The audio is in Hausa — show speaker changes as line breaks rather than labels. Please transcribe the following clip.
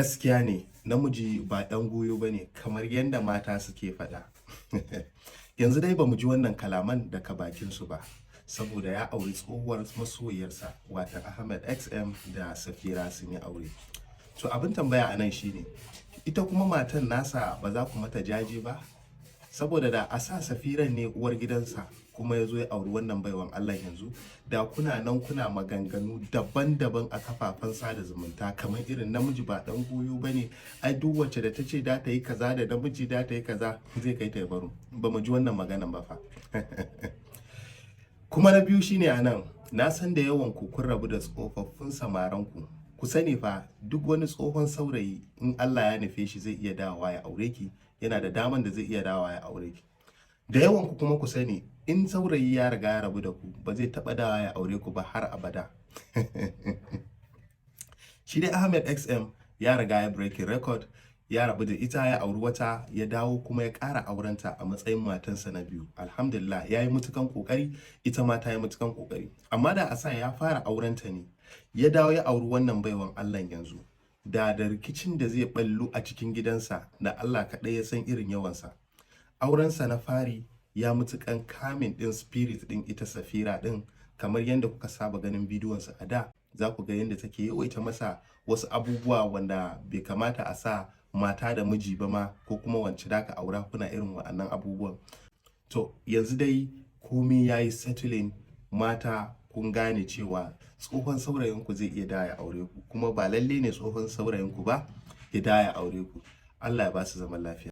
Gaskiya ne, namiji ba ɗan goyo ba ne kamar yadda mata suke faɗa. Yanzu dai ba mu ji wannan kalaman daga bakinsu ba, saboda ya auri tsohuwar masoyiyarsa, wato Ahmed XM da Safira, sun yi aure. To, abin tambaya a nan shine, ita kuma matan nasa ba za ku mata jaje ba? Saboda da a sa Safiran ne uwar gidansa kuma ya zo ya auri wannan baiwan Allah yanzu, da kuna nan kuna maganganu daban-daban a kafafen sada zumunta kamar irin namiji ba dan goyo ba ne, ai duk wacce da ta ce da ta yi kaza da namiji, da ta yi kaza, zai kai ta ya baro. Ba mu ji wannan maganan ba fa. Kuma na biyu shine, a nan na san da yawan ku kun rabu da tsofaffin samaran ku. Ku sani fa, duk wani tsohon saurayi, in Allah ya nufe shi, zai iya dawowa ya aure ki. Yana da daman da zai iya dawowa ya aure ki. Da yawan ku kuma, ku sani, in saurayi ya riga ya rabu da ku, ba zai taba dawowa ya aure ku ba har abada. Shi dai Ahmed XM ya riga ya breaking record, ya rabu da ita, ya auri wata, ya dawo kuma ya ƙara aurenta a matsayin matansa na biyu. Alhamdulillah, ya yi matukan ƙoƙari, ita ma ta yi matukan ƙoƙari. Amma da a sa ya fara aurenta ne, ya dawo ya auri wannan baiwan Allah yanzu, da rikicin da zai ballu a cikin gidansa da Allah kaɗai ya san irin yawansa. Aurensa na fari ya matukan calming ɗin spirit ɗin ita Safira ɗin. Kamar yadda kuka saba ganin bidiyonsa a da, za ku ga yadda take yawaita masa wasu abubuwa wanda bai kamata a sa mata da miji ba ma, ko kuma wance da ka aura kuna irin wa'annan abubuwan. To, yanzu dai komai ya yi settling. Mata, kun gane cewa tsohon saurayinku zai iya dawo ya aure ku, kuma ba lalle ne tsohon saurayinku ba ya dawo ya aure ku. Allah ya ba su zaman lafiya.